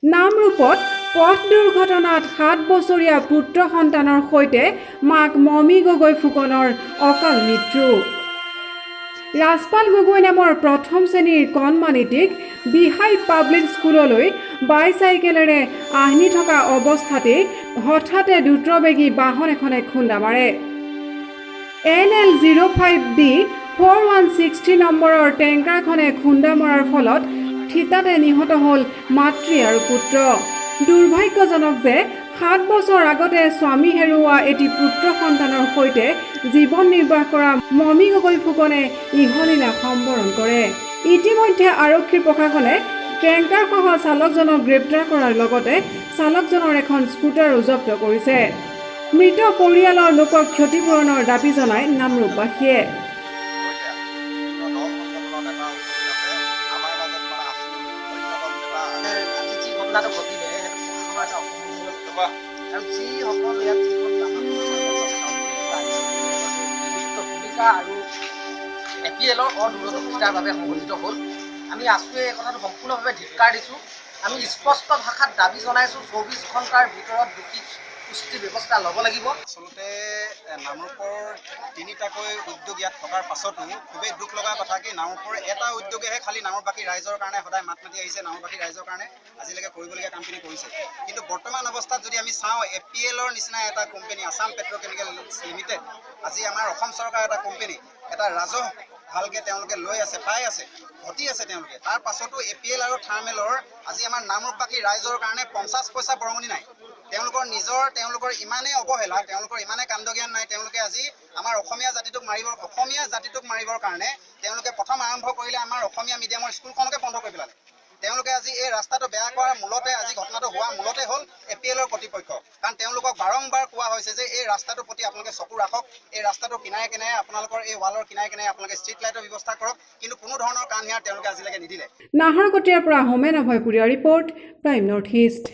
নামৰূপত পথ দুৰ্ঘটনাত 7 বছৰীয়া পুত্ৰ সন্তানৰ সৈতে মাক মমী গগৈ ফুকনৰ অকাল মৃত্যু। ৰাজপাল গগৈ নামৰ প্ৰথম শ্ৰেণীৰ কণমানিটিক বিহাই পাব্লিক স্কুললৈ বাইচাইকেলেৰে আনি থকা অৱস্থাতেই হঠাতে দ্ৰুতবেগী বাহন এখনে খুন্দা মাৰে। NL 05 D 4163 নম্বৰৰ টেংকাৰখনে খুন্দা মৰাৰ ফলত থিতাতে নিহত হ'ল মাতৃ আৰু পুত্ৰ। দুৰ্ভাগ্যজনক যে 7 বছৰ আগতে স্বামী হেৰুওৱা এটি পুত্ৰ সন্তানৰ সৈতে জীৱন নিৰ্বাহ কৰা মমী গগৈ ফুকনে ইহলীলা সম্বৰণ কৰে। ইতিমধ্যে আৰক্ষী প্ৰশাসনে টেংকাৰসহ চালকজনক গ্ৰেপ্তাৰ কৰাৰ লগতে চালকজনৰ এখন স্কুটাৰো জব্দ কৰিছে। মৃত পৰিয়ালৰ লোকক ক্ষতিপূৰণৰ দাবী জনাই নামৰূপবাসীয়ে। বিভিন্ন দল সংগঠনৰ নেতা উপস্থিত আছে। আমাৰ মাজত মানে আছুৰ অন্যতম নেতা। আজি যি ঘটনাটো ঘটিলে, সেইটো প্ৰশাসনৰ এটা অপমূল্য আৰু যিসকল ইয়াত যিখন নিৰ্দিষ্ট ভূমিকা আৰু এপিএলৰ অদূৰদৰ্শিতাৰ বাবে সংঘটিত হ'ল। আমি আছুৱে এই কথাটো সম্পূৰ্ণভাৱে ধিক্কাৰ দিছোঁ। আমি স্পষ্ট ভাষাত দাবী জনাইছোঁ, 24 ঘণ্টাৰ ভিতৰত দোষীক উচিত ব্যৱস্থা ল'ব লাগিব। আচলতে নামৰূপৰ তিনিটাকৈ উদ্যোগ ইয়াত থকাৰ পাছতো খুবেই দুখ লগা কথা কি, নামৰূপৰ এটা উদ্যোগেহে খালি নামৰূপবাসী ৰাইজৰ কাৰণে সদায় মাত মাতি আহিছে। নামৰূপবাসী ৰাইজৰ কাৰণে আজিলৈকে কৰিবলগীয়া কামখিনি কৰিছে। কিন্তু বৰ্তমান অৱস্থাত যদি আমি চাওঁ, এপিএলৰ নিচিনা এটা কোম্পানী, আছাম পেট্ৰকেমিকেল লিমিটেড, আজি আমাৰ অসম চৰকাৰৰ এটা কোম্পানী, এটা ৰাজহ ভালকৈ তেওঁলোকে লৈ আছে, পাই আছে, ঘটি আছে তেওঁলোকে। তাৰ পাছতো এপিএল আৰু থাৰ্মেলৰ আজি আমাৰ নামৰূপবাসী ৰাইজৰ কাৰণে 50 পইচা বৰঙণি নাই। তেওঁলোকৰ নিজৰ, তেওঁলোকৰ ইমানেই অৱহেলা, তেওঁলোকৰ ইমানেই কাণ্ডজ্ঞান নাই। তেওঁলোকে আজি আমাৰ অসমীয়া জাতিটোক মাৰিবৰ কাৰণে তেওঁলোকে প্ৰথম আৰম্ভ কৰিলে, আমাৰ অসমীয়া মিডিয়ামৰ স্কুলখনকে বন্ধ কৰি পেলালে। তেওঁলোকে আজি এই ৰাস্তাটো বেয়া কৰাৰ মূলতে, আজি ঘটনাটো হোৱাৰ মূলতে হ'ল এপিএলৰ কৰ্তৃপক্ষ। কাৰণ তেওঁলোকক বাৰম্বাৰ কোৱা হৈছে যে এই ৰাস্তাটোৰ প্ৰতি আপোনালোকে চকু ৰাখক, এই ৰাস্তাটোৰ কিনাৰে কিনাৰে, আপোনালোকৰ এই ৱালৰ কিনাৰে কিনাৰে আপোনালোকে ষ্ট্ৰীট লাইটৰ ব্যৱস্থা কৰক। কিন্তু কোনো ধৰণৰ কাণ হিয়াৰ তেওঁলোকে আজিলৈকে নিদিলে। নাহৰকটীয়াৰ পৰা Homen Abhayapuria report, prime north east.